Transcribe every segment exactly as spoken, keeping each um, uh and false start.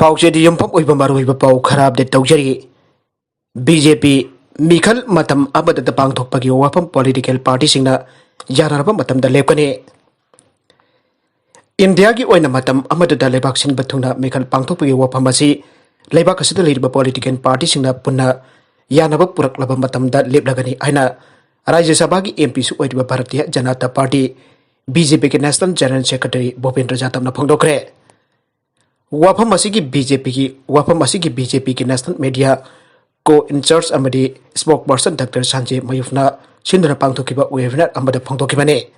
ꯄꯥꯎꯆꯦꯗꯤ ꯌꯨꯝꯐꯝ ꯑꯣꯏꯕ ꯃꯔꯨꯑꯣꯏꯕ ꯄꯥꯎ ꯈꯔ ꯑꯞꯗꯦꯠ ꯇꯧꯖꯔꯤ꯫ ꯕꯤ ꯖꯦ ꯄꯤ ꯃꯤꯈꯜ ꯃꯇꯝ ꯑꯃꯗꯇ ꯄꯥꯡꯊꯣꯛꯄꯒꯤ ꯋꯥꯐꯝ ꯄꯣꯂꯤꯇꯤꯀꯦꯜ ꯄꯥꯔꯇꯤꯁꯤꯡꯅ ꯌꯥꯅꯔꯕ ꯃꯇꯝꯗ ꯂꯦꯞꯀꯅꯤ꯫ ꯏꯟꯗꯤꯌꯥꯒꯤ ꯑꯣꯏꯅ ꯃꯇꯝ ꯑꯃꯗꯇ ꯂꯩꯕꯥꯛ ꯁꯤꯟꯕ ꯊꯨꯡꯅ ꯃꯤꯈꯜ ꯄꯥꯡꯊꯣꯛꯄꯒꯤ ꯋꯥꯐꯝ ꯑꯁꯤ ꯂꯩꯕꯥꯛ ꯑꯁꯤꯗ ꯂꯩꯔꯤꯕ ꯄꯣꯂꯤꯇꯤꯀꯦꯜ ꯄꯥꯔꯇꯤꯁꯤꯡꯅ ꯄꯨꯟꯅ ꯌꯥꯅꯕ ꯄꯨꯔꯛꯂꯕ ꯃꯇꯝꯗ ꯂꯦꯞꯂꯒꯅꯤ ꯍꯥꯏꯅ ꯔꯥꯖ꯭ꯌ ꯁꯚꯥꯒꯤ ꯑꯦꯝ ꯄꯤꯁꯨ ꯑꯣꯏꯔꯤꯕ Bharatiya Janata party, B J ꯄꯤꯒꯤ ꯅꯦꯁꯅꯦꯜ ꯖꯦꯅꯔꯦꯜ ꯁꯦꯀ꯭ꯔꯦꯇꯔꯤ ꯚꯨꯄꯦꯟꯗ꯭ꯔ ꯖꯥꯗꯕꯅ ꯐꯣꯡꯗꯣꯛꯈ꯭ꯔꯦ꯫ ꯋꯥꯐꯝ ꯑꯁꯤꯒꯤ ꯕꯤ ꯖꯦ ꯄꯤꯒꯤ, ꯋꯥꯐꯝ ꯑꯁꯤꯒꯤ ꯕꯤ ꯖꯦ ꯄꯤꯒꯤ ꯅꯦꯁꯅꯦꯜ ꯃꯦꯗꯤꯌꯥ ꯀꯣ ꯏꯟꯆꯥꯔꯖ ꯑꯃꯗꯤ ꯁ꯭ꯄꯣꯛ ꯄꯔꯁꯟ ꯗꯥꯛꯇꯔ ꯁꯟꯖꯦ ꯃꯌꯨꯐꯅ ꯁꯤꯟꯗꯨꯅ ꯄꯥꯡꯊꯣꯛꯈꯤꯕ ꯋꯦꯕꯤꯅꯥꯔ ꯑꯃꯗ ꯐꯣꯡꯗꯣꯛꯈꯤꯕꯅꯤ꯫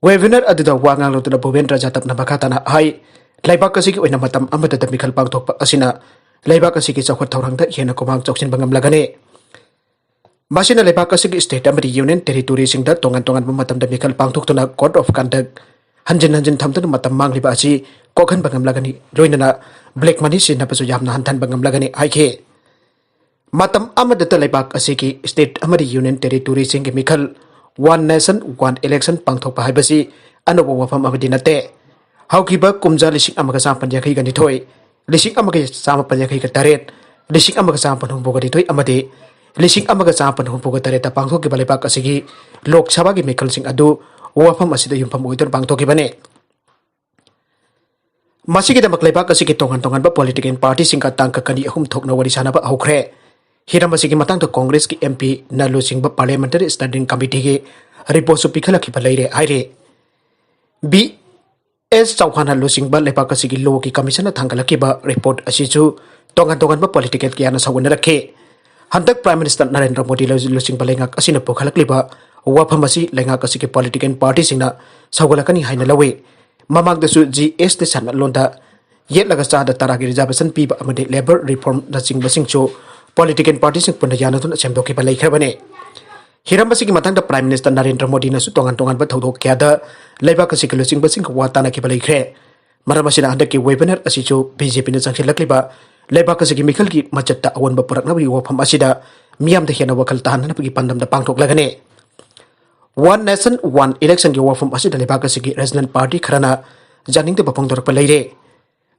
ꯋꯦꯕꯤꯅꯥꯔ ꯑꯗꯨꯗ ꯋꯥ ꯉꯥꯡꯂꯗꯨꯅ ꯚꯨꯄꯦꯟꯗ꯭ꯔ ꯖꯥꯗꯕꯅ ꯃꯈꯥ ꯇꯥꯅ ꯍꯥꯏ, ꯂꯩꯕꯥꯛ ꯑꯁꯤꯒꯤ ꯑꯣꯏꯅ ꯃꯇꯝ ꯑꯃꯗꯇ ꯃꯤꯈꯜ ꯄꯥꯡꯊꯣꯛꯄ ꯑꯁꯤꯅ ꯂꯩꯕꯥꯛ ꯑꯁꯤꯒꯤ ꯆꯥꯎꯈꯠ ꯊꯧꯔꯥꯡꯗ ꯍꯦꯟꯅ ꯈꯨꯃꯥꯡ ꯆꯥꯎꯁꯤꯟꯕ ꯉꯝꯂꯒꯅꯤ꯫ ꯃꯁꯤꯅ ꯂꯩꯕꯥꯛ ꯑꯁꯤꯒꯤ ꯁ꯭ꯇꯦꯠ ꯑꯃꯗꯤ ꯌꯨꯅꯤꯌꯟ ꯇꯦꯔꯤꯇꯣꯔꯤꯁꯤꯡꯗ ꯇꯣꯉꯥꯟ ꯇꯣꯉꯥꯟꯕ ꯃꯇꯝꯗ ꯃꯤꯈꯜ ꯄꯥꯡꯊꯣꯛꯇꯨꯅ ꯀꯣꯗ ꯑꯣꯐ ꯀꯟꯗꯛ ꯍꯟꯖꯤꯟ ꯍꯟꯖꯤꯟ ꯊꯝꯗꯨꯅ ꯃꯇꯝ ꯃꯥꯡꯂꯤꯕ ꯑꯁꯤ ꯀꯣꯛꯍꯟꯕ ꯉꯝꯂꯒꯅꯤ꯫ ꯂꯣꯏꯅꯅ ꯕ꯭ꯂꯦꯛ ꯃꯅꯤ ꯁꯤꯖꯤꯟꯅꯕꯁꯨ ꯌꯥꯝꯅ ꯍꯟꯊꯍꯟꯕ ꯉꯝꯂꯒꯅꯤ ꯍꯥꯏꯈꯤ꯫ ꯃꯇꯝ ꯑꯃꯗꯇ ꯂꯩꯕꯥꯛ ꯑꯁꯤꯒꯤ ꯁ꯭ꯇꯦꯠ ꯑꯃꯗꯤ ꯌꯨꯅꯤꯌꯟ ꯇꯦꯔꯤꯇꯣꯔꯤꯁꯤꯡꯒꯤ ꯃꯤꯈꯜ ꯋꯥꯟ ꯅꯦꯁꯟ ꯋꯥꯟ ꯏꯂꯦꯛꯁꯟ ꯄꯥꯡꯊꯣꯛꯄ ꯍꯥꯏꯕꯁꯤ ꯑꯅꯧꯕ ꯋꯥꯐꯝ ꯑꯃꯗꯤ ꯅꯠꯇꯦ꯫ ꯍꯧꯈꯤꯕ ꯀꯨꯝꯖꯥ ꯂꯤꯁꯤꯡ ꯑꯃꯒ ꯆꯥꯃꯥꯄꯟ ꯌꯥꯡꯈꯩꯒ ꯅꯤꯊꯣꯏ, ꯂꯤꯁꯤꯡ ꯑꯃꯒ ꯆꯥꯃꯥꯄꯟ ꯌꯥꯡꯈꯩꯒ ꯇꯔꯦꯠ, ꯂꯤꯁꯤꯡ ꯑꯃꯒ ꯆꯥꯃꯥꯄꯟ ꯍꯨꯝꯐꯨꯒ ꯅꯤꯊꯣꯏ ꯑꯃꯗꯤ ꯂꯤꯁꯤꯡ ꯑꯃꯒ ꯆꯥꯃꯥꯄꯟ ꯍꯨꯝꯐꯨꯒ ꯇꯔꯦꯠꯇ ꯄꯥꯡꯊꯣꯛꯈꯤꯕ ꯂꯩꯕꯥꯛ ꯑꯁꯤꯒꯤ ꯂꯣꯛ ꯁꯚꯥꯒꯤ ꯃꯤꯈꯜꯁꯤꯡ ꯑꯗꯨ ꯋꯥꯐꯝ ꯑꯁꯤꯗ ꯌꯨꯝꯐꯝ ꯑꯣꯏꯗꯨꯅ ꯄꯥꯡꯊꯣꯛꯈꯤꯕꯅꯤ꯫ ꯃꯁꯤꯒꯤꯗꯃꯛ ꯂꯩꯕꯥꯛ ꯑꯁꯤꯒꯤ ꯇꯣꯉꯥꯟ ꯇꯣꯉꯥꯟꯕ ꯄꯣꯂꯤꯇꯤꯀꯦꯜ ꯄꯥꯔꯇꯤꯁꯤꯡꯒ ꯇꯥꯡꯀꯛ ꯑꯅꯤ ꯑꯍꯨꯝ ꯊꯣꯛꯅ ꯋꯥꯔꯤ ꯁꯥꯅꯕ ꯍꯧꯈ꯭ꯔꯦ꯫ ꯍꯤꯔꯝ ꯑꯁꯤꯒꯤ ꯃꯇꯥꯡꯗ ꯀꯣꯡꯒ꯭ꯔꯦꯁꯀꯤ ꯑꯦꯝ ꯄꯤꯅ ꯂꯨꯆꯤꯡꯕ ꯄꯥꯔꯂꯤꯌꯥꯃꯦꯟꯇꯔꯤ ꯁ꯭ꯇꯦꯟꯗꯤꯡ ꯀꯃꯤꯇꯤꯒꯤ ꯔꯤꯄꯣꯔꯠꯁꯨ ꯄꯤꯈꯠꯂꯛꯈꯤꯕ ꯂꯩꯔꯦ ꯍꯥꯏꯔꯤ꯫ ꯕꯤ ꯑꯦꯁ ꯆꯧꯍꯥꯟꯅ ꯂꯨꯆꯤꯡꯕ ꯂꯩꯕꯥꯛ ꯑꯁꯤꯒꯤ ꯂꯣꯒꯤ ꯀꯃꯤꯁꯟꯅ ꯊꯥꯡꯒꯠꯂꯛꯈꯤꯕ ꯔꯤꯄꯣꯔꯠ ꯑꯁꯤꯁꯨ ꯇꯣꯉꯥꯟ ꯇꯣꯉꯥꯟꯕ ꯄꯣꯂꯤꯇꯤꯀꯦꯜ ꯀꯌꯥꯅ ꯁꯧꯒꯠꯅꯔꯛꯈꯤ꯫ ꯍꯟꯗꯛ ꯄ꯭ꯔꯥꯏꯝ ꯃꯤꯅꯤꯁꯇꯔ ꯅꯔꯦꯟꯗ꯭ꯔ ꯃꯣꯗꯤ ꯂꯨ-, ꯂꯨꯆꯤꯡꯕ ꯂꯩꯉꯥꯛ ꯑꯁꯤꯅ ꯄꯨꯈꯠꯂꯛꯂꯤꯕ ꯋꯥꯐꯝ ꯑꯁꯤ ꯂꯩꯉꯥꯛ ꯑꯁꯤꯒꯤ ꯄꯣꯂꯤꯇꯤꯀꯦꯜ ꯄꯥꯔꯇꯤꯁꯤꯡꯅ ꯁꯧꯒꯠꯂꯛꯀꯅꯤ ꯍꯥꯏꯅ ꯂꯧꯏ꯫ ꯃꯃꯥꯡꯗꯁꯨ ꯖꯤ ꯑꯦꯁ ꯇꯤ ꯁꯦꯟꯃꯤꯠꯂꯣꯟꯗ ꯌꯦꯠꯂꯒ ꯆꯥꯗ ꯇꯔꯥꯒꯤ ꯔꯤꯖꯥꯔꯕꯦꯁꯟ ꯄꯤꯕ ꯑꯃꯗꯤ ꯂꯦꯕꯔ ꯔꯤꯐꯣꯔꯝꯅꯆꯤꯡꯕꯁꯤꯡꯁꯨ ꯄꯣꯂꯤꯇꯤꯀꯦꯜ ꯄꯥꯔꯇꯤꯁꯤꯡ ꯄꯨꯟꯅ ꯌꯥꯅꯗꯨꯅ ꯁꯦꯝꯗꯣꯛꯈꯤꯕ ꯂꯩꯈ꯭ꯔꯕꯅꯤ꯫ ꯍꯤꯔꯝ ꯑꯁꯤꯒꯤ ꯃꯇꯥꯡꯗ ꯄ꯭ꯔꯥꯏꯝ ꯃꯤꯅꯤꯁꯇꯔ ꯅꯔꯦꯟꯗ꯭ꯔ ꯃꯣꯗꯤꯅꯁꯨ ꯇꯣꯉꯥꯟ ꯇꯣꯉꯥꯟꯕ ꯊꯧꯗꯣꯛ ꯀꯌꯥꯗ ꯂꯩꯕꯥꯛ ꯑꯁꯤꯒꯤ ꯂꯨꯆꯤꯡꯕꯁꯤꯡꯒ ꯋꯥ ꯇꯥꯅꯈꯤꯕ ꯂꯩꯈ꯭ꯔꯦ꯫ ꯃꯔꯝ ꯑꯁꯤꯅ ꯍꯟꯗꯛꯀꯤ ꯋꯦꯕꯤꯅꯥꯔ ꯑꯁꯤꯁꯨ ꯕꯤ ꯖꯦ ꯄꯤꯅ ꯆꯪꯁꯤꯜꯂꯛꯂꯤꯕ ꯂꯩꯕꯥꯛ ꯑꯁꯤꯒꯤ ꯃꯤꯈꯜꯒꯤ ꯃꯆꯠꯇ ꯑꯑꯣꯟꯕ ꯄꯨꯔꯛꯅꯕꯒꯤ ꯋꯥꯐꯝ ꯑꯁꯤꯗ ꯃꯤꯌꯥꯝꯗ ꯍꯦꯟꯅ ꯋꯥꯈꯜ ꯇꯥꯍꯟꯅꯕꯒꯤ ꯄꯥꯟꯗꯝꯗ ꯄꯥꯡꯊꯣꯛꯂꯒꯅꯤ꯫ ꯋꯥꯟ ꯅꯦꯁꯟ ꯋꯥꯟ ꯏꯂꯦꯛꯁꯟꯒꯤ ꯋꯥꯐꯝ ꯑꯁꯤꯗ ꯂꯩꯕꯥꯛ ꯑꯁꯤꯒꯤ ꯔꯤꯖꯅꯦꯜ ꯄꯥꯔꯇꯤ ꯈꯔꯅ ꯌꯥꯅꯤꯡꯗꯕ ꯐꯣꯡꯗꯣꯔꯛꯄ ꯂꯩꯔꯦ꯫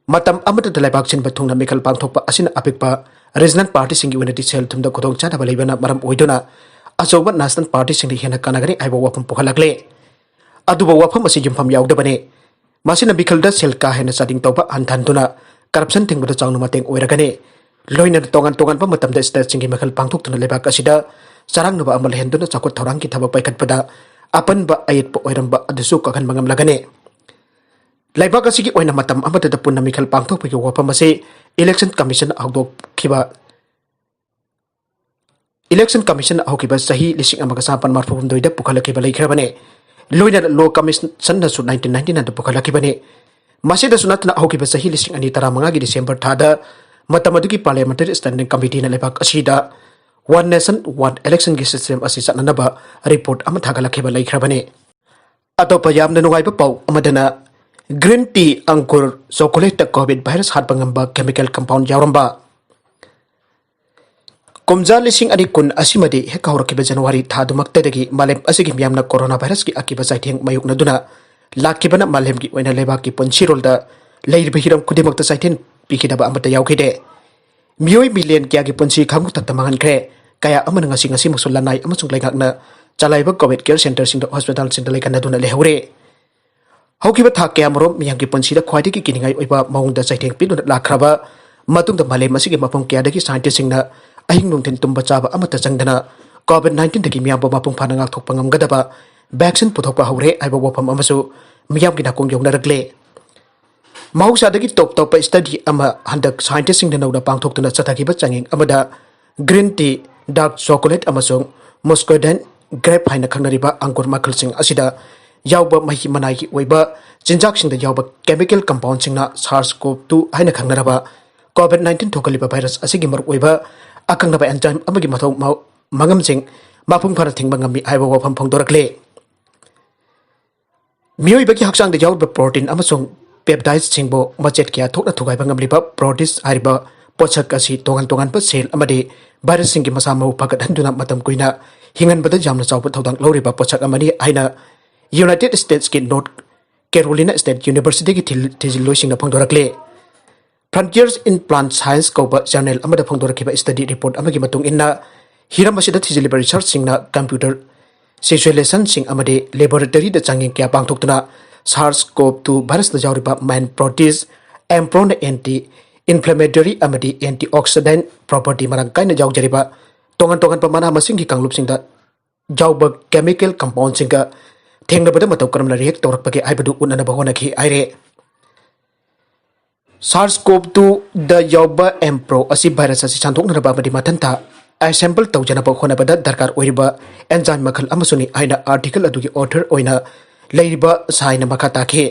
ꯃꯇꯝ ꯑꯃꯠꯇꯗ ꯂꯩꯕꯥꯛ ꯁꯤꯟꯕ ꯊꯨꯡꯅ ꯃꯤꯈꯜ ꯄꯥꯡꯊꯣꯛꯄ ꯑꯁꯤꯅ ꯑꯄꯤꯛꯄ regional partyꯁꯤꯡꯒꯤ ꯑꯣꯏꯅꯗꯤ ꯁꯦꯜ ꯊꯨꯝꯗ ꯈꯨꯗꯣꯡꯆꯥꯗꯕ ꯂꯩꯕꯅ ꯃꯔꯝ ꯑꯣꯏꯗꯨꯅ ꯑꯆꯧꯕ national partyꯁꯤꯡꯗ ꯍꯦꯟꯅ ꯀꯥꯟꯅꯒꯅꯤ ꯍꯥꯏꯕ ꯋꯥꯐꯝ ꯄꯨꯈꯠꯂꯛꯂꯦ꯫ ꯑꯗꯨꯕꯨ ꯋꯥꯐꯝ ꯑꯁꯤ ꯌꯨꯝꯐꯝ ꯌꯥꯎꯗꯕꯅꯤ꯫ ꯃꯁꯤꯅ ꯃꯤꯈꯜꯗ ꯁꯦꯜ ꯀꯥ ꯍꯦꯟꯅ ꯆꯥꯗꯤꯡ ꯇꯧꯕ ꯍꯟꯊꯍꯟꯗꯨꯅ corruption ꯊꯤꯡꯕꯗ ꯆꯥꯎꯅ ꯃꯇꯦꯡ ꯑꯣꯏꯔꯒꯅꯤ꯫ ꯂꯣꯏꯅꯅ ꯇꯣꯉꯥꯟ ꯇꯣꯉꯥꯟꯕ ꯃꯇꯝꯗ stateꯁꯤꯡꯒꯤ ꯃꯤꯈꯜ ꯄꯥꯡꯊꯣꯛꯇꯨꯅ ꯂꯩꯕꯥꯛ ꯑꯁꯤꯗ ꯆꯔꯥꯡꯅꯕ ꯑꯃ ꯂꯩꯍꯟꯗꯨꯅ ꯆꯥꯎꯈꯠ ꯊꯧꯔꯥꯡꯒꯤ ꯊꯕꯛ ꯄꯥꯏꯈꯠꯄꯗ ꯑꯄꯟꯕ ꯑꯌꯦꯠꯄ ꯑꯣꯏꯔꯝꯕ ꯑꯗꯨꯁꯨ ꯀꯣꯛꯍꯟꯕ ꯉꯝꯂꯒꯅꯤ꯫ ꯂꯩꯕꯥꯛ ꯑꯁꯤꯒꯤ ꯑꯣꯏꯅ ꯃꯇꯝ ꯑꯃꯠꯇꯗ ꯄꯨꯟꯅ ꯃꯤꯈꯜ ꯄꯥꯡꯊꯣꯛꯄꯒꯤ ꯋꯥꯐꯝ ꯑꯁꯤ Election Commission ꯍꯧꯗꯣꯛꯈꯤꯕ Election Commission ꯍꯧꯈꯤꯕ ꯆꯍꯤ ꯂꯤꯁꯤꯡ ꯑꯃꯒ ꯆꯥꯃꯥꯄꯟ ꯃꯔꯤꯐꯨ ꯍꯨꯝꯗꯣꯏꯗ ꯄꯨꯈꯠꯂꯛꯈꯤꯕ ꯂꯩꯈ꯭ꯔꯕꯅꯤ꯫ ꯂꯣꯏꯅꯅ Law Commissionꯅꯁꯨ nineteen ninety nineꯗ ꯄꯨꯈꯠꯂꯛꯈꯤꯕꯅꯤ꯫ ꯃꯁꯤꯗꯁꯨ ꯅꯠꯇꯅ ꯍꯧꯈꯤꯕ ꯆꯍꯤ ꯂꯤꯁꯤꯡ ꯑꯅꯤ ꯇꯔꯥꯃꯉꯥꯒꯤ December ꯊꯥꯗ ꯃꯇꯝ ꯑꯗꯨꯒꯤ Parliamentary Standing Committeeꯅ ꯂꯩꯕꯥꯛ ꯑꯁꯤꯗ One Nation One Electionꯒꯤ system ꯑꯁꯤ ꯆꯠꯅꯅꯕ report ꯑꯃ ꯊꯥꯒꯠꯂꯛꯈꯤꯕ ꯂꯩꯈ꯭ꯔꯕꯅꯤ꯫ ꯑꯇꯣꯞꯄ ꯌꯥꯝꯅ ꯅꯨꯡꯉꯥꯏꯕ ꯄꯥꯎ ꯑꯃꯗꯅ, green tea, ꯑꯪꯒꯨꯔ, chocolateꯇ COVID virus ꯍꯥꯠꯄ ꯉꯝꯕ chemical compound ꯌꯥꯎꯔꯝꯕ꯫ ꯀꯨꯝꯖꯥ ꯂꯤꯁꯤꯡ ꯑꯅꯤ ꯀꯨꯟ ꯑꯁꯤꯃꯗꯤ ꯍꯦꯛ ꯍꯧꯔꯛꯈꯤꯕ January ꯊꯥꯗꯨꯃꯛꯇꯗꯒꯤ ꯃꯥꯂꯦꯝ ꯑꯁꯤꯒꯤ ꯃꯤꯌꯥꯝꯅ corona virusꯀꯤ ꯑꯀꯤꯕ ꯆꯩꯊꯦꯡ ꯃꯥꯌꯣꯛꯅꯗꯨꯅ ꯂꯥꯛꯈꯤꯕꯅ ꯃꯥꯂꯦꯝꯒꯤ ꯑꯣꯏꯅ ꯂꯩꯕꯥꯛꯀꯤ ꯄꯨꯟꯁꯤꯔꯣꯜꯗ ꯂꯩꯔꯤꯕ ꯍꯤꯔꯝ ꯈꯨꯗꯤꯡꯃꯛꯇ ꯆꯩꯊꯦꯡ ꯄꯤꯈꯤꯗꯕ ꯑꯃꯠꯇ ꯌꯥꯎꯈꯤꯗꯦ꯫ ꯃꯤꯑꯣꯏ million ꯀꯌꯥꯒꯤ ꯄꯨꯟꯁꯤ ꯈꯥꯡꯕ ꯊꯛꯇ ꯃꯥꯡꯍꯟꯈ꯭ꯔꯦ꯫ ꯀꯌꯥ ꯑꯃꯅ ꯉꯁꯤ ꯉꯁꯤꯃꯛꯁꯨ ꯂꯅꯥꯏ ꯑꯃꯁꯨꯡ ꯂꯩꯉꯥꯛꯅ ꯆꯂꯥꯏꯕ COVID care centreꯁꯤꯡꯗ hospitalꯁꯤꯡꯗ ꯂꯩꯈꯟꯅꯗꯨꯅ ꯂꯩꯍꯧꯔꯦ꯫ ꯍꯧꯈꯤꯕ ꯊꯥ ꯀꯌꯥꯃꯔꯨꯝ ꯃꯤꯌꯥꯝꯒꯤ ꯄꯨꯟꯁꯤꯗ ꯈ꯭ꯋꯥꯏꯗꯒꯤ ꯀꯤꯅꯤꯡꯉꯥꯏ ꯑꯣꯏꯕ ꯃꯑꯣꯡꯗ ꯆꯩꯊꯦꯡ ꯄꯤꯗꯨꯅ ꯂꯥꯛꯈ꯭ꯔꯕ ꯃꯇꯨꯡꯗ, ꯃꯥꯂꯦꯝ ꯑꯁꯤꯒꯤ ꯃꯐꯝ ꯀꯌꯥꯗꯒꯤ scientistꯁꯤꯡꯅ ꯑꯍꯤꯡ ꯅꯨꯡꯊꯤꯟ ꯇꯨꯝꯕ ꯆꯥꯕ ꯑꯃꯠꯇ ꯆꯪꯗꯅ COVID nineteenꯗꯒꯤ ꯃꯤꯌꯥꯝꯕꯨ ꯃꯄꯨꯡ ꯐꯥꯅ ꯉꯥꯛꯊꯣꯛꯄ ꯉꯝꯒꯗꯕ vaccine ꯄꯨꯊꯣꯛꯄ ꯍꯧꯔꯦ ꯍꯥꯏꯕ ꯋꯥꯐꯝ ꯑꯃꯁꯨ ꯃꯤꯌꯥꯝꯒꯤ ꯅꯥꯀꯣꯡ ꯌꯧꯅꯔꯛꯂꯦ꯫ ꯃꯍꯧꯁꯥꯗꯒꯤ ꯇꯣꯞ ꯇꯣꯞꯄ study ꯑꯃ ꯍꯟꯗꯛ scientistꯁꯤꯡꯅ ꯅꯧꯅ ꯄꯥꯡꯊꯣꯛꯇꯨꯅ ꯆꯠꯊꯈꯤꯕ ꯆꯥꯡꯌꯦꯡ ꯑꯃꯗ green tea, dark chocolate ꯑꯃꯁꯨꯡ muscadine grape ꯍꯥꯏꯅ ꯈꯪꯅꯔꯤꯕ ꯑꯪꯒꯨꯔ ꯃꯈꯜꯁꯤꯡ ꯑꯁꯤꯗ ꯌꯥꯎꯕ ꯃꯍꯤ ꯃꯅꯥꯏꯒꯤ ꯑꯣꯏꯕ ꯆꯤꯟꯖꯥꯛꯁꯤꯡꯗ ꯌꯥꯎꯕ chemical compoundꯁꯤꯡꯅ SARS-CoV two ꯍꯥꯏꯅ ꯈꯪꯅꯔꯕ COVID nineteen ꯊꯣꯛꯍꯜꯂꯤꯕ virus ꯑꯁꯤꯒꯤ ꯃꯔꯨꯑꯣꯏꯕ ꯑꯀꯪꯅꯕ enzyme ꯑꯃꯒꯤ ꯃꯊꯧ ꯃ-, ꯃꯉꯝꯁꯤꯡ ꯃꯄꯨꯡ ꯐꯥꯅ ꯊꯤꯡꯕ ꯉꯝꯃꯤ ꯍꯥꯏꯕ ꯋꯥꯐꯝ ꯐꯣꯡꯗꯣꯔꯛꯂꯦ꯫ ꯃꯤꯑꯣꯏꯕꯒꯤ ꯍꯛꯆꯥꯡꯗ ꯌꯥꯎꯔꯤꯕ protein ꯑꯃꯁꯨꯡ peptideꯁꯤꯡꯕꯨ ꯃꯆꯦꯠ ꯀꯌꯥ ꯊꯣꯛꯅ ꯊꯨꯒꯥꯏꯕ ꯉꯝꯂꯤꯕ protease ꯍꯥꯏꯔꯤꯕ ꯄꯣꯠꯁꯛ ꯑꯁꯤ ꯇꯣꯉꯥꯟ ꯇꯣꯉꯥꯟꯕ cell ꯑꯃꯗꯤ virusꯁꯤꯡꯒꯤ ꯃꯁꯥ ꯃꯎ ꯐꯒꯠꯍꯟꯗꯨꯅ ꯃꯇꯝ ꯀꯨꯏꯅ ꯍꯤꯡꯍꯟꯕꯗ ꯌꯥꯝꯅ ꯆꯥꯎꯕ ꯊꯧꯗꯥꯡ ꯂꯧꯔꯤꯕ ꯄꯣꯠꯁꯛ ꯑꯃꯅꯤ ꯍꯥꯏꯅ United Statesꯀꯤ North Carolina State Universityꯒꯤ ꯊꯤꯜ-, ꯊꯤꯖꯤꯜꯂꯣꯏꯁꯤꯡꯅ ꯐꯣꯡꯗꯣꯔꯛꯂꯤ꯫ Frontiers in Plant Science ꯀꯧꯕ ꯖꯔꯅꯦꯜ ꯑꯃꯗ ꯐꯣꯡꯗꯣꯔꯛꯈꯤꯕ ꯁ꯭ꯇꯗꯤ ꯔꯤꯄꯣꯔꯠ ꯑꯃꯒꯤ ꯃꯇꯨꯡ ꯏꯟꯅ, ꯍꯤꯔꯝ ꯑꯁꯤꯗ ꯊꯤꯖꯤꯜꯂꯤꯕ ꯔꯤꯁꯔꯆꯁꯤꯡꯅ ꯀꯝꯄ꯭ꯌꯨꯇꯔ ꯁꯤꯆꯨꯋꯦꯁꯟꯁꯤꯡ ꯑꯃꯗꯤ ꯂꯦꯕꯣꯔꯦꯇꯔꯤꯗ ꯆꯥꯡꯌꯦꯡ ꯀꯌꯥ ꯄꯥꯡꯊꯣꯛꯇꯨꯅ SARS-CoV-two ꯚꯥꯏꯔꯁꯇ ꯌꯥꯎꯔꯤꯕ ꯃꯦꯟ ꯄ꯭ꯔꯣꯇꯤꯁ ꯑꯦꯝꯄ꯭ꯔꯣꯅ ꯑꯦꯟꯇꯤ ꯏꯟꯐ꯭ꯂꯦꯃꯦꯇꯔꯤ ꯑꯃꯗꯤ ꯑꯦꯟꯇꯤ ꯑꯣꯛꯁꯤꯗꯦꯟ ꯄ꯭ꯔꯣꯄꯔꯇꯤ ꯃꯔꯥꯡ ꯀꯥꯏꯅ ꯌꯥꯎꯖꯔꯤꯕ ꯇꯣꯉꯥꯟ ꯇꯣꯉꯥꯟꯕ ꯃꯅꯥ ꯃꯁꯤꯡꯒꯤ ꯀꯥꯡꯂꯨꯞꯁꯤꯡꯗ ꯌꯥꯎꯕ ꯀꯦꯃꯤꯀꯦꯜ ꯀꯝꯄꯥꯎꯟꯁꯤꯡꯒ ꯊꯦꯡꯅꯕꯗ ꯃꯇꯧ ꯀꯔꯝꯅ ꯔꯤꯌꯦꯛ ꯇꯧꯔꯛꯄꯒꯦ ꯍꯥꯏꯕꯗꯨ ꯎꯠꯅꯅꯕ ꯍꯣꯠꯅꯈꯤ ꯍꯥꯏꯔꯦ꯫ SARS-CoV-two ꯗ ꯌꯥꯎꯕ ꯑꯦꯝꯄ꯭ꯔꯣ ꯑꯁꯤ ꯚꯥꯏꯔꯁ ꯑꯁꯤ ꯁꯟꯗꯣꯛꯅꯅꯕ ꯑꯃꯗꯤ ꯃꯊꯟꯇ ꯑꯦꯁꯦꯝꯕꯜ ꯇꯧꯖꯅꯕ ꯍꯣꯠꯅꯕꯗ ꯗꯔꯀꯥꯔ ꯑꯣꯏꯔꯤꯕ ꯑꯦꯟꯖꯥꯏꯝ ꯃꯈꯜ ꯑꯃꯁꯨꯅꯤ ꯍꯥꯏꯅ ꯑꯥꯔꯇꯤꯀꯜ ꯑꯗꯨꯒꯤ ꯑꯣꯊꯔ ꯑꯣꯏꯅ ꯂꯩꯔꯤꯕ ꯁꯥꯏꯅ ꯃꯈꯥ ꯇꯥꯈꯤ꯫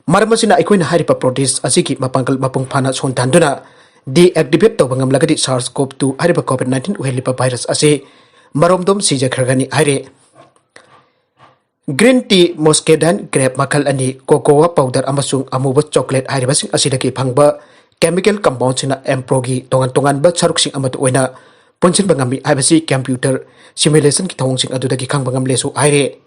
ꯃꯔꯝ ꯑꯁꯤꯅ ꯑꯩꯈꯣꯏꯅ ꯍꯥꯏꯔꯤꯕ ꯄ꯭ꯔꯣꯇꯤꯁ ꯑꯁꯤꯒꯤ ꯃꯄꯥꯡꯒꯜ ꯃꯄꯨꯡ ꯐꯥꯅ ꯁꯣꯟꯊꯍꯟꯗꯨꯅ ꯗꯤꯑꯦꯛꯇꯤꯚꯦꯠ ꯇꯧꯕ ꯉꯝꯂꯒꯗꯤ SARS-CoV-two ꯍꯥꯏꯔꯤꯕ ꯀꯣꯚꯤꯗ ꯅꯥꯏꯟꯇꯤꯟ ꯑꯣꯏꯍꯜꯂꯤꯕ ꯚꯥꯏꯔꯁ ꯑꯁꯤ ꯃꯔꯣꯝꯗꯣꯝ ꯁꯤꯖꯈ꯭ꯔꯒꯅꯤ ꯍꯥꯏꯔꯤ꯫ ꯒ꯭ꯔꯤꯟ ꯇꯤ, ꯃꯣꯁꯀꯦꯗꯥꯏꯟ ꯒ꯭ꯔꯦꯞ ꯃꯈꯜ ꯑꯅꯤ, ꯀꯣꯀꯣꯋꯥ ꯄꯥꯎꯗꯔ ꯑꯃꯁꯨꯡ ꯑꯃꯨꯕ ꯆꯣꯀ꯭ꯂꯦꯠ ꯍꯥꯏꯔꯤꯕꯁꯤꯡ ꯑꯁꯤꯗꯒꯤ ꯐꯪꯕ ꯀꯦꯃꯤꯀꯦꯜ ꯀꯝꯄꯥꯎꯟꯁꯤꯡꯅ ꯑꯦꯝꯄ꯭ꯔꯣꯒꯤ ꯇꯣꯉꯥꯟ ꯇꯣꯉꯥꯟꯕ ꯁꯔꯨꯛꯁꯤꯡ ꯑꯃꯠꯇ ꯑꯣꯏꯅ ꯄꯨꯟꯁꯤꯟꯕ ꯉꯝꯃꯤ ꯍꯥꯏꯕꯁꯤ ꯀꯝꯄ꯭ꯌꯨꯇꯔ ꯁꯤꯃꯨꯂꯦꯁꯟꯒꯤ ꯊꯧꯑꯣꯡꯁꯤꯡ ꯑꯗꯨꯗꯒꯤ ꯈꯪꯕ ꯉꯝꯂꯦꯁꯨ ꯍꯥꯏꯔꯦ꯫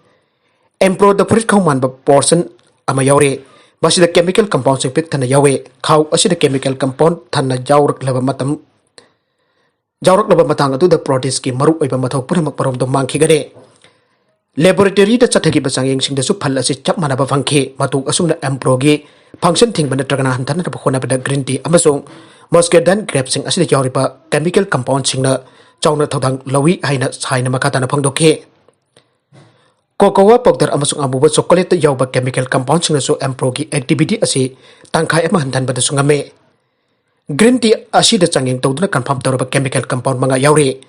ꯑꯦꯝꯄ꯭ꯔꯣꯗ ꯐꯨꯔꯤꯠꯈꯥꯎ ꯃꯥꯟꯕ ꯄꯣꯔꯁꯟ ꯑꯃ ꯌꯥꯎꯔꯦ꯫ ꯃꯁꯤꯗ ꯀꯦꯃꯤꯀꯦꯜ ꯀꯝꯄꯥꯎꯟꯁꯤꯡ ꯄꯤꯛ ꯊꯟꯅ ꯌꯥꯎꯋꯦ꯫ ꯈꯥꯎ ꯑꯁꯤꯗ ꯀꯦꯃꯤꯀꯦꯜ ꯀꯝꯄꯥꯎꯟ ꯊꯟꯅ ꯌꯥꯎꯔꯛꯂꯕ ꯃꯇꯝ, ꯌꯥꯎꯔꯛꯂꯕ ꯃꯇꯥꯡ ꯑꯗꯨꯗ ꯄ꯭ꯔꯣꯇꯤꯁꯀꯤ ꯃꯔꯨꯑꯣꯏꯕ ꯃꯊꯧ ꯄꯨꯝꯅꯃꯛ ꯃꯔꯣꯝꯗꯣꯝ ꯃꯥꯡꯈꯤꯒꯅꯤ꯫ ꯂꯦꯕꯣꯔꯦꯇꯔꯤꯗ ꯆꯠꯊꯈꯤꯕ ꯆꯥꯡꯌꯦꯡꯁꯤꯡꯗꯁꯨ ꯐꯜ ꯑꯁꯤ ꯆꯞ ꯃꯥꯟꯅꯕ ꯐꯪꯈꯤ꯫ ꯃꯇꯧ ꯑꯁꯨꯝꯅ ꯑꯦꯝꯄ꯭ꯔꯣꯒꯤ ꯐꯪꯁꯟ ꯊꯤꯡꯕ ꯅꯠꯇ꯭ꯔꯒꯅ ꯍꯟꯊꯅꯕ ꯍꯣꯠꯅꯕꯗ ꯒ꯭ꯔꯤꯟ ꯇꯤ ꯑꯃꯁꯨꯡ ꯃꯣꯁꯀꯦꯗꯟ ꯒ꯭ꯔꯦꯞꯁꯤꯡ ꯑꯁꯤꯗ ꯌꯥꯎꯔꯤꯕ ꯀꯦꯃꯤꯀꯦꯜ ꯀꯝꯄꯥꯎꯟꯁꯤꯡꯅ ꯆꯥꯎꯅ ꯊꯧꯗꯥꯡ ꯂꯧꯏ ꯍꯥꯏꯅ ꯁꯥꯏꯅ ꯃꯈꯥ ꯇꯥꯅ ꯐꯣꯡꯗꯣꯛꯈꯤ꯫ ꯀꯣꯀꯣꯋꯥ ꯄꯥꯎꯗꯔ ꯑꯃꯁꯨꯡ ꯑꯃꯨꯕ ꯆꯣꯀꯣꯂꯦꯠꯇ ꯌꯥꯎꯕ ꯀꯦꯃꯤꯀꯦꯜ ꯀꯝꯄꯥꯎꯟꯁꯤꯡꯅꯁꯨ ꯑꯦꯝꯄ꯭ꯔꯣꯒꯤ ꯑꯦꯛꯇꯤꯚꯤꯇꯤ ꯑꯁꯤ ꯇꯪꯈꯥꯏ ꯑꯃ ꯍꯟꯊꯍꯟꯕꯗꯁꯨ ꯉꯝꯃꯤ꯫ ꯒ꯭ꯔꯤꯟ ꯇꯤ ꯑꯁꯤꯗ ꯆꯥꯡꯌꯦꯡ ꯇꯧꯗꯨꯅ ꯀꯟꯐꯥꯔꯝ ꯇꯧꯔꯕ ꯀꯦꯃꯤꯀꯦꯜ ꯀꯝꯄꯥꯎꯟ ꯃꯉꯥ ꯌꯥꯎꯔꯤ꯫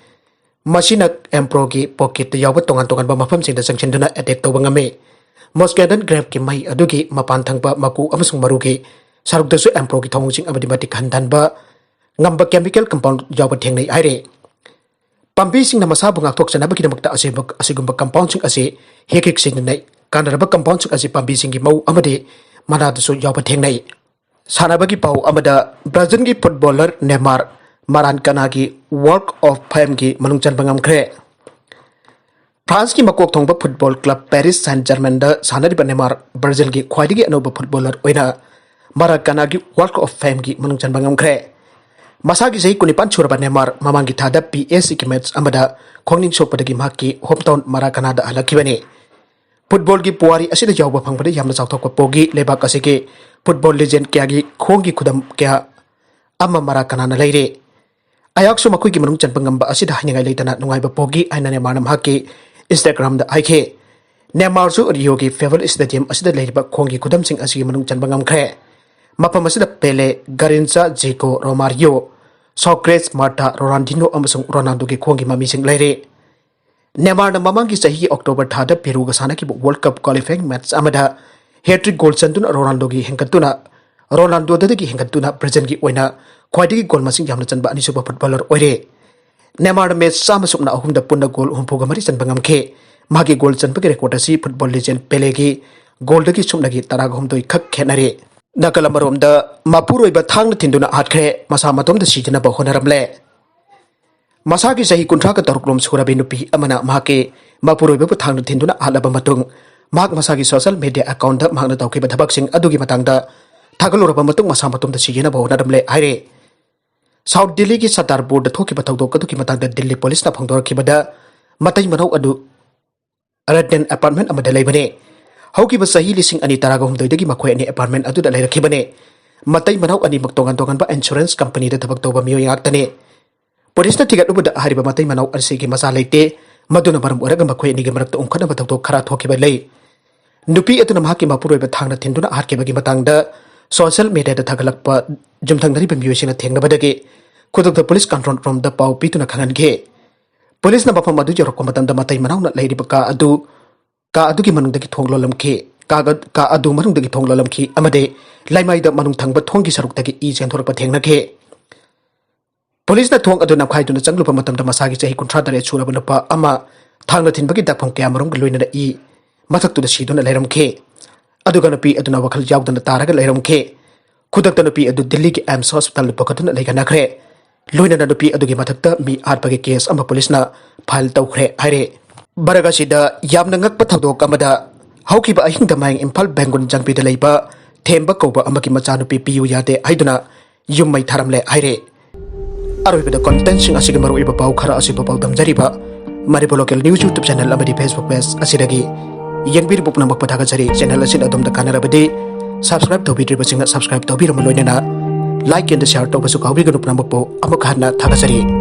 ꯃꯁꯤꯅ ꯑꯦꯝꯄ꯭ꯔꯣꯒꯤ ꯄꯣꯀꯦꯠꯇ ꯌꯥꯎꯕ ꯇꯣꯉꯥꯟ ꯇꯣꯉꯥꯟꯕ ꯃꯐꯝꯁꯤꯡꯗ ꯆꯪꯁꯤꯟꯗꯨꯅ ꯑꯦꯇꯦꯛ ꯇꯧꯕ ꯉꯝꯃꯤ꯫ ꯃꯣꯁꯀꯦꯗꯟ ꯒ꯭ꯔꯦꯞꯀꯤ ꯃꯍꯩ ꯑꯗꯨꯒꯤ ꯃꯄꯥꯟ ꯊꯪꯕ ꯃꯀꯨ ꯑꯃꯁꯨꯡ ꯃꯔꯨꯒꯤ ꯁꯔꯨꯛꯇꯁꯨ ꯑꯦꯝꯄ꯭ꯔꯣꯒꯤ ꯊꯧꯑꯣꯡꯁꯤꯡ ꯑꯃꯗꯤ ꯃꯇꯤꯛ ꯍꯟꯊꯍꯟꯕ ꯉꯝꯕ ꯀꯦꯃꯤꯀꯦꯜ ꯀꯝꯄꯥꯎꯟ ꯌꯥꯎꯕ ꯊꯦꯡꯅꯩ ꯍꯥꯏꯔꯤ꯫ ꯄꯥꯝꯕꯤꯁꯤꯡꯅ ꯃꯁꯥꯕꯨ ꯉꯥꯛꯊꯣꯛꯆꯅꯕꯒꯤꯗꯃꯛꯇ ꯑꯁꯤꯒꯨꯝꯕ, ꯑꯁꯤꯒꯨꯝꯕ ꯀꯝꯄꯥꯎꯟꯁꯤꯡ ꯑꯁꯤ ꯍꯦꯛ ꯍꯦꯛ ꯁꯤꯖꯤꯟꯅꯩ꯫ ꯀꯥꯟꯅꯔꯕ ꯀꯝꯄꯥꯎꯟꯁꯤꯡ ꯑꯁꯤ ꯄꯥꯝꯕꯤꯁꯤꯡꯒꯤ ꯃꯎ ꯑꯃꯗꯤ ꯃꯅꯥꯗꯁꯨ ꯌꯥꯎꯕ ꯊꯦꯡꯅꯩ꯫ ꯁꯥꯟꯅꯕꯒꯤ ꯄꯥꯎ ꯑꯃꯗ, ꯕ꯭ꯔꯥꯖꯤꯜꯒꯤ ꯐꯨꯠꯕꯣꯂꯔ ꯅꯦꯃꯥꯔ ꯃꯔꯥꯟꯀꯅꯥꯒꯤ ꯋꯥꯜꯛ ꯑꯣꯐ ꯐꯦꯝꯒꯤ ꯃꯅꯨꯡ ꯆꯟꯕ ꯉꯝꯈ꯭ꯔꯦ꯫ ꯐ꯭ꯔꯥꯟꯁꯀꯤ ꯃꯀꯣꯛ ꯊꯣꯡꯕ ꯐꯨꯠꯕꯣꯜ ꯀ꯭ꯂꯕ ꯄꯦꯔꯤꯁ ꯁꯦꯟ ꯖꯔꯃꯦꯟꯗ ꯁꯥꯟꯅꯔꯤꯕ ꯅꯦꯃꯥꯔ ꯕ꯭ꯔꯥꯖꯤꯜꯒꯤ ꯈ꯭ꯋꯥꯏꯗꯒꯤ ꯑꯅꯧꯕ ꯐꯨꯠꯕꯣꯂꯔ ꯑꯣꯏꯅ ꯃꯔꯥꯀꯥꯅꯥꯒꯤ Walk of Fameꯒꯤ ꯃꯅꯨꯡ ꯆꯟꯕ ꯉꯝꯈ꯭ꯔꯦ꯫ ꯃꯁꯥꯒꯤ ꯆꯍꯤ ꯀꯨꯟꯅꯤꯄꯥꯟ ꯁꯨꯔꯕ ꯅꯦꯃꯥꯔ ꯃꯃꯥꯡꯒꯤ ꯊꯥꯗ ꯄꯤ ꯑꯦꯁ ꯖꯤꯒꯤ ꯃꯦꯆ ꯑꯃꯗ ꯈꯣꯡꯅꯤꯡ ꯁꯣꯛꯄꯗꯒꯤ ꯃꯍꯥꯛꯀꯤ ꯍꯣꯝ ꯇꯥꯎꯟ ꯃꯔꯥꯀꯥꯅꯥꯗ ꯍꯜꯂꯛꯈꯤꯕꯅꯤ꯫ ꯐꯨꯠꯕꯣꯜꯒꯤ ꯄꯨꯋꯥꯔꯤ ꯑꯁꯤꯗ ꯌꯥꯎꯕ ꯐꯪꯕꯗ ꯌꯥꯝꯅ ꯆꯥꯎꯊꯣꯛꯄ ꯄꯣꯛꯈꯤ꯫ ꯂꯩꯕꯥꯛ ꯑꯁꯤꯒꯤ ꯐꯨꯠꯕꯣꯜ ꯂꯤꯖꯦꯟ ꯀꯌꯥꯒꯤ ꯈꯣꯡꯒꯤ ꯈꯨꯗꯝ ꯀꯌꯥ ꯑꯃ ꯃꯔꯥꯀꯥꯅꯥꯅ ꯂꯩꯔꯦ꯫ ꯑꯩꯍꯥꯛꯁꯨ ꯃꯈꯣꯏꯒꯤ ꯃꯅꯨꯡ ꯆꯟꯕ ꯉꯝꯕ ꯑꯁꯤꯗ ꯍꯥꯏꯅꯤꯡꯉꯥꯏ ꯂꯩꯇꯅ ꯅꯨꯡꯉꯥꯏꯕ ꯄꯣꯛꯈꯤ ꯍꯥꯏꯅ ꯅꯦꯃꯥꯔꯅ ꯃꯍꯥꯛꯀꯤ Instagramꯗ ꯍꯥꯏꯈꯤ꯫ ꯅꯦꯃꯥꯔꯁꯨ ꯔꯤꯌꯣꯒꯤ ꯐꯦꯕꯜ ꯁ꯭ꯇꯦꯗꯤꯌꯝ ꯑꯁꯤꯗ ꯂꯩꯔꯤꯕ ꯈꯣꯡꯒꯤ ꯈꯨꯗꯝꯁꯤꯡ ꯑꯁꯤꯒꯤ ꯃꯅꯨꯡ ꯆꯟꯕ ꯉꯝꯈ꯭ꯔꯦ꯫ ꯃꯐꯝ ꯑꯁꯤꯗ ꯄꯦꯂꯦ, ꯒꯥꯔꯤꯟꯆꯥ, ꯖꯦꯀꯣ, ꯔꯣꯃꯥꯔꯤꯌꯣ, ꯁꯣꯀ꯭ꯔꯦꯁ, ꯃꯥꯔꯇꯥ, ꯔꯣꯅꯥꯜꯗꯤꯅꯣ ꯑꯃꯁꯨꯡ ꯔꯣꯅꯥꯜꯗꯣꯒꯤ ꯈꯣꯡꯒꯤ ꯃꯃꯤꯁꯤꯡ ꯂꯩꯔꯦ꯫ ꯅꯦꯃꯥꯔꯅ ꯃꯃꯥꯡꯒꯤ ꯆꯍꯤꯒꯤ ꯑꯣꯛꯇꯣꯕꯔ ꯊꯥꯗ ꯄꯦꯔꯨꯒ ꯁꯥꯟꯅꯈꯤꯕ ꯋꯥꯔꯜ ꯀꯞ ꯀ꯭ꯋꯥꯂꯤꯐꯥꯏꯌꯤꯡ ꯃꯦꯆ ꯑꯃꯗ ꯍꯦꯇ꯭ꯔꯤꯛ ꯒꯣꯜ ꯆꯟꯗꯨꯅ ꯔꯣꯅꯥꯜꯗꯣꯒꯤ ꯍꯦꯟꯒꯠꯇꯨꯅ, ꯔꯣꯅꯥꯜꯗꯣꯗꯒꯤ ꯍꯦꯟꯒꯠꯇꯨꯅ ꯕ꯭ꯔꯥꯖꯤꯜꯒꯤ ꯑꯣꯏꯅ ꯈ꯭ꯋꯥꯏꯗꯒꯤ ꯒꯣꯜ ꯃꯁꯤꯡ ꯌꯥꯝꯅ ꯆꯟꯕ ꯑꯅꯤꯁꯨꯕ ꯐꯨꯠꯕꯣꯂꯔ ꯑꯣꯏꯔꯦ꯫ ꯅꯦꯃꯥꯔꯅ ꯃꯦꯆ ꯆꯥꯝꯃ ꯁꯨꯞꯅ ꯑꯍꯨꯝꯗ ꯄꯨꯟꯅ ꯒꯣꯜ ꯍꯨꯝꯐꯨꯒ ꯃꯔꯤ ꯆꯟꯕ ꯉꯝꯈꯤ꯫ ꯃꯍꯥꯛꯀꯤ ꯒꯣꯜ ꯆꯟꯕꯒꯤ ꯔꯦꯀꯣꯔꯗ ꯑꯁꯤ ꯐꯨꯠꯕꯣꯜ ꯂꯤꯖꯦꯟ ꯄꯦꯂꯦꯒꯤ ꯒꯣꯜꯗꯒꯤ ꯁꯨꯞꯅꯒꯤ ꯇꯔꯥꯒ ꯍꯨꯝꯗꯣꯏ ꯈꯛ ꯈꯦꯠꯅꯔꯦ꯫ ꯅꯥꯀꯜ ꯑꯃꯔꯣꯝꯗ ꯃꯄꯨꯔꯣꯏꯕ ꯊꯥꯡꯅ ꯊꯤꯟꯗꯨꯅ ꯍꯥꯠꯈ꯭ꯔꯦ, ꯃꯁꯥ ꯃꯇꯣꯝꯇ ꯁꯤꯗꯅꯕ ꯍꯣꯠꯅꯔꯝꯂꯦ꯫ ꯃꯁꯥꯒꯤ ꯆꯍꯤ ꯀꯨꯟꯊ꯭ꯔꯥꯒ ꯇꯔꯨꯛ ꯔꯣꯝ ꯁꯨꯔꯕꯤ ꯅꯨꯄꯤ ꯑꯃꯅ ꯃꯍꯥꯛꯀꯤ ꯃꯄꯨꯔꯣꯏꯕꯕꯨ ꯊꯥꯡꯅ ꯊꯤꯟꯗꯨꯅ ꯍꯥꯠꯂꯕ ꯃꯇꯨꯡ, ꯃꯍꯥꯛ ꯃꯁꯥꯒꯤ ꯁꯣꯁꯤꯌꯦꯜ ꯃꯤꯗꯤꯌꯥ ꯑꯦꯀꯥꯎꯟꯗ ꯃꯍꯥꯛꯅ ꯇꯧꯈꯤꯕ ꯊꯕꯛꯁꯤꯡ ꯑꯗꯨꯒꯤ ꯃꯇꯥꯡꯗ ꯊꯥꯒꯠꯂꯨꯔꯕ ꯃꯇꯨꯡ, ꯃꯁꯥ ꯃꯇꯣꯝꯇ ꯁꯤꯖꯤꯟꯅꯕ ꯍꯣꯠꯅꯔꯝꯂꯦ ꯍꯥꯏꯔꯦ꯫ ꯁꯥꯎꯠ ꯗꯤꯜꯂꯤꯒꯤ ꯁꯇꯥꯔꯄꯨꯔꯗ ꯊꯣꯛꯈꯤꯕ ꯊꯧꯗꯣꯛ ꯑꯗꯨꯒꯤ ꯃꯇꯥꯡꯗ ꯗꯤꯜꯂꯤ ꯄꯨꯂꯤꯁꯅ ꯐꯣꯡꯗꯣꯔꯛꯈꯤꯕꯗ, ꯃꯇꯩ ꯃꯅꯥꯎ ꯑꯗꯨ ꯔꯇꯟ ꯑꯦꯄꯥꯔꯠꯃꯦꯟ ꯑꯃꯗ ꯂꯩꯕꯅꯤ꯫ ꯍꯧꯈꯤꯕ ꯆꯍꯤ ꯂꯤꯁꯤꯡ ꯑꯅꯤ ꯇꯔꯥꯒ ꯍꯨꯝꯗꯣꯏꯗꯒꯤ ꯃꯈꯣꯏ ꯑꯅꯤ ꯑꯦꯄꯥꯔꯠꯃꯦꯟ ꯑꯗꯨꯗ ꯂꯩꯔꯛꯈꯤꯕꯅꯤ꯫ ꯃꯇꯩ ꯃꯅꯥꯎ ꯑꯅꯤꯃꯛ ꯇꯣꯉꯥꯟ ꯇꯣꯉꯥꯟꯕ ꯏꯟꯁꯨꯔꯦꯟꯁ ꯀꯝꯄꯅꯤꯗ ꯊꯕꯛ ꯇꯧꯕ ꯃꯤꯑꯣꯏ ꯉꯥꯛꯇꯅꯤ꯫ ꯄꯨꯂꯤꯁꯅ ꯊꯤꯒꯠꯂꯨꯕꯗ ꯍꯥꯏꯔꯤꯕ ꯃꯇꯩ ꯃꯅꯥꯎ ꯑꯁꯤꯒꯤ ꯃꯆꯥ ꯂꯩꯇꯦ꯫ ꯃꯗꯨꯅ ꯃꯔꯝ ꯑꯣꯏꯔꯒ ꯃꯈꯣꯏ ꯑꯅꯤꯒꯤ ꯃꯔꯛꯇ ꯎꯪꯈꯠꯅꯕ ꯊꯧꯗꯣꯛ ꯈꯔ ꯊꯣꯛꯈꯤꯕ ꯂꯩ꯫ ꯅꯨꯄꯤ ꯑꯗꯨꯅ ꯃꯍꯥꯛꯀꯤ ꯃꯄꯨꯔꯣꯏꯕ ꯊꯥꯡꯅ ꯊꯤꯟꯗꯨꯅ ꯍꯥꯠꯈꯤꯕꯒꯤ ꯃꯇꯥꯡꯗ ꯁꯣꯁꯤꯌꯦꯜ ꯃꯤꯗꯤꯌꯥꯗ ꯊꯥꯒꯠꯂꯛꯄ ꯌꯨꯝꯊꯪꯅꯔꯤꯕ ꯃꯤꯑꯣꯏꯁꯤꯡꯅ ꯊꯦꯡꯅꯕꯗꯒꯤ ꯈꯨꯗꯛꯇ ꯄꯨꯂꯤꯁ ꯀꯟꯇ꯭ꯔꯣꯜ ꯔꯨꯝꯗ ꯄꯥꯎ ꯄꯤꯗꯨꯅ ꯈꯪꯍꯟꯈꯤ꯫ ꯄꯨꯂꯤꯁꯅ ꯃꯐꯝ ꯑꯗꯨ ꯌꯧꯔꯛꯄ ꯃꯇꯝꯗ ꯃꯇꯩ ꯃꯅꯥꯎꯅ ꯂꯩꯔꯤꯕ ꯀꯥ ꯑꯗꯨ, ꯀꯥ ꯑꯗꯨꯒꯤ ꯃꯅꯨꯡꯗꯒꯤ ꯊꯣꯡ ꯂꯣꯜꯂꯝꯈꯤ꯫ ꯀꯥ, ꯀꯥ ꯑꯗꯨ ꯃꯅꯨꯡꯗꯒꯤ ꯊꯣꯡ ꯂꯣꯜꯂꯝꯈꯤ ꯑꯃꯗꯤ ꯂꯩꯃꯥꯏꯗ ꯃꯅꯨꯡ ꯊꯪꯕ ꯊꯣꯡꯒꯤ ꯁꯔꯨꯛꯇꯒꯤ ꯏ ꯆꯦꯟꯊꯣꯔꯛꯄ ꯊꯦꯡꯅꯈꯤ꯫ ꯄꯨꯂꯤꯁꯅ ꯊꯣꯡ ꯑꯗꯨ ꯅꯝꯈꯥꯏꯗꯨꯅ ꯆꯪꯂꯨꯕ ꯃꯇꯝꯗ ꯃꯁꯥꯒꯤ ꯆꯍꯤ ꯀꯨꯟꯊ꯭ꯔꯥ ꯇꯔꯦꯠ ꯁꯨꯔꯕ ꯅꯨꯄꯥ ꯑꯃ ꯊꯥꯡꯅ ꯊꯤꯟꯕꯒꯤ ꯗꯥꯛꯐꯝ ꯀꯌꯥꯃꯔꯨꯝꯒ ꯂꯣꯏꯅꯅ ꯏ ꯃꯊꯛꯇꯨꯗ ꯁꯤꯗꯨꯅ ꯂꯩꯔꯝꯈꯤ꯫ ꯑꯗꯨꯒ ꯅꯨꯄꯤ ꯑꯗꯨꯅ ꯋꯥꯈꯜ ꯌꯥꯎꯗꯅ ꯇꯥꯔꯒ ꯂꯩꯔꯝꯈꯤ꯫ ꯈꯨꯗꯛꯇ ꯅꯨꯄꯤ ꯑꯗꯨ ꯗꯤꯜꯂꯤꯒꯤ ꯑꯦꯝꯁ ꯍꯣꯁꯄꯤꯇꯥꯜꯗ ꯄꯨꯈꯠꯇꯨꯅ ꯂꯩꯈꯠꯅꯈ꯭ꯔꯦ꯫ ꯂꯣꯏꯅꯅ ꯅꯨꯄꯤ ꯑꯗꯨꯒꯤ ꯃꯊꯛꯇ ꯃꯤ ꯍꯥꯠꯄꯒꯤ ꯀꯦꯁ ꯑꯃ ꯄꯨꯂꯤꯁꯅ ꯐꯥꯏꯜ ꯇꯧꯈ꯭ꯔꯦ ꯍꯥꯏꯔꯦ꯫ ꯚꯥꯔꯠ ꯑꯁꯤꯗ ꯌꯥꯝꯅ ꯉꯛꯄ ꯊꯧꯗꯣꯛ ꯑꯃꯗ, ꯍꯧꯈꯤꯕ ꯑꯍꯤꯡꯗ ꯃꯌꯥꯡ ꯏꯝꯐꯥꯜ ꯕꯦꯡꯒꯨꯟ ꯆꯥꯡꯄꯤꯗ ꯂꯩꯕ ꯊꯦꯝꯕ ꯀꯧꯕ ꯑꯃꯒꯤ ꯃꯆꯥꯅꯨꯄꯤ ꯄꯤꯌꯨ ꯌꯥꯗꯦ ꯍꯥꯏꯗꯨꯅ ꯌꯨꯝ ꯃꯩ ꯊꯥꯔꯝꯂꯦ ꯍꯥꯏꯔꯦ꯫ ꯑꯔꯣꯏꯕꯗ contentꯁꯤꯡ ꯑꯁꯤꯒꯤ ꯃꯔꯨꯑꯣꯏꯕ ꯄꯥꯎ ꯈꯔ ꯑꯁꯤꯕꯨ ꯄꯥꯎꯗꯝꯖꯔꯤꯕ Manipur Local News YouTube channel ꯑꯃꯗꯤ Facebook page ꯑꯁꯤꯗꯒꯤ ꯌꯦꯡꯕꯤꯔꯤꯕ ꯄꯨꯝꯅꯃꯛꯄꯨ ꯊꯥꯒꯠꯆꯔꯤ꯫ Channel ꯑꯁꯤꯅ ꯑꯗꯣꯝꯗ ꯀꯥꯟꯅꯔꯕꯗꯤ subscribe ꯇꯧꯕꯤꯗ꯭ꯔꯤꯕꯁꯤꯡꯅ subscribe ꯇꯧꯕꯤꯔꯝꯕ ꯂꯣꯏꯅꯅ like and share ꯇꯧꯕꯁꯨ ꯀꯥꯎꯕꯤꯒꯅꯨ꯫ ꯄꯨꯝꯅꯃꯛꯄꯨ ꯑꯃꯨꯛ ꯍꯟꯅ ꯊꯥꯒꯠꯆꯔꯤ꯫